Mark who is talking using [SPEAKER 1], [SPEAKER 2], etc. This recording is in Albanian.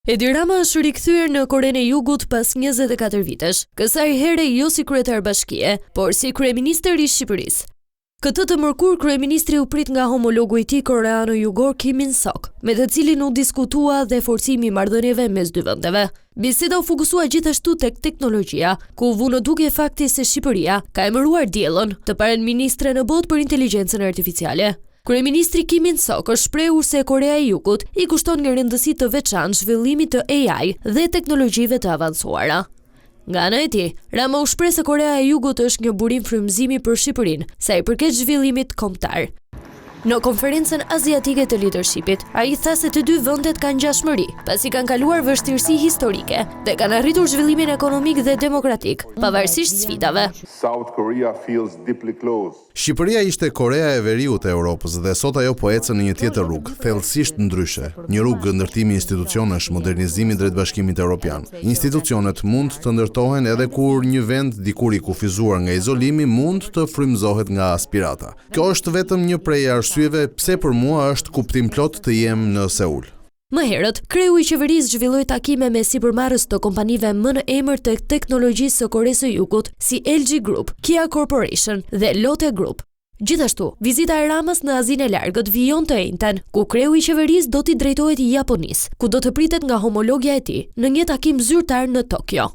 [SPEAKER 1] Edi Rama është rikthyer në Korenë e Jugut pas 24 vitesh, kësaj here jo si kryetar bashkie, por si kryeministër i Shqipërisë. Këtë të mërkurë kryeministri u prit nga homologu i tij koreano-jugor Kim Min-sok, me të cilin u diskutua dhe forcimi i marrëdhënieve mes dy vendeve. Biseda u fokusua gjithashtu tek teknologjia, ku u vu në dukje fakti se Shqipëria ka emëruar Diellën, të parën ministre në botë për inteligjencën artificiale. Kryeministri Kim Min-sok është shprehur se Korea e Jugut i kushton një rëndësi të veçantë zhvillimit të AI dhe teknologjive të avancuara. Nga ana e tij, Rama u shpreh se Korea e Jugut është një burim frymëzimi për Shqipërinë, sa i përket zhvillimit kombëtar. Në Konferencën Aziatike të Lidershipit, ai tha se të dy vendet kanë ngjashmëri, pasi kanë kaluar vështirësi historike dhe kanë arritur zhvillimin ekonomik dhe demokratik, pavarësisht sfidave.
[SPEAKER 2] South Korea feels deeply close.
[SPEAKER 3] Shqipëria ishte Korea e Veriut e Europës dhe sot ajo po ecën në një tjetër rrugë, thellësisht ndryshe, një rrugë ndërtimi institucionesh, modernizimi drejt Bashkimit Europian. Institucionet mund të ndërtohen edhe kur një vend dikur i kufizuar nga izolimi mund të frymëzohet nga aspirata. Kjo është vetëm një prej arsyeve pse për mua është kuptimplotë të jem në Seul.
[SPEAKER 1] Më herët, kreu i qeverisë zhvilloi takime me sipërmarrës të kompanive më në emër të teknologjisë së Koresë së Jugut, si LG Group, Kia Corporation dhe Lotte Group. Gjithashtu, vizita e Ramës në Azinë e Largët vijon të enjten, ku kreu i qeverisë do t'i drejtohet Japonisë, ku do të pritet nga homologja e tij, në një takim zyrtar në Tokio.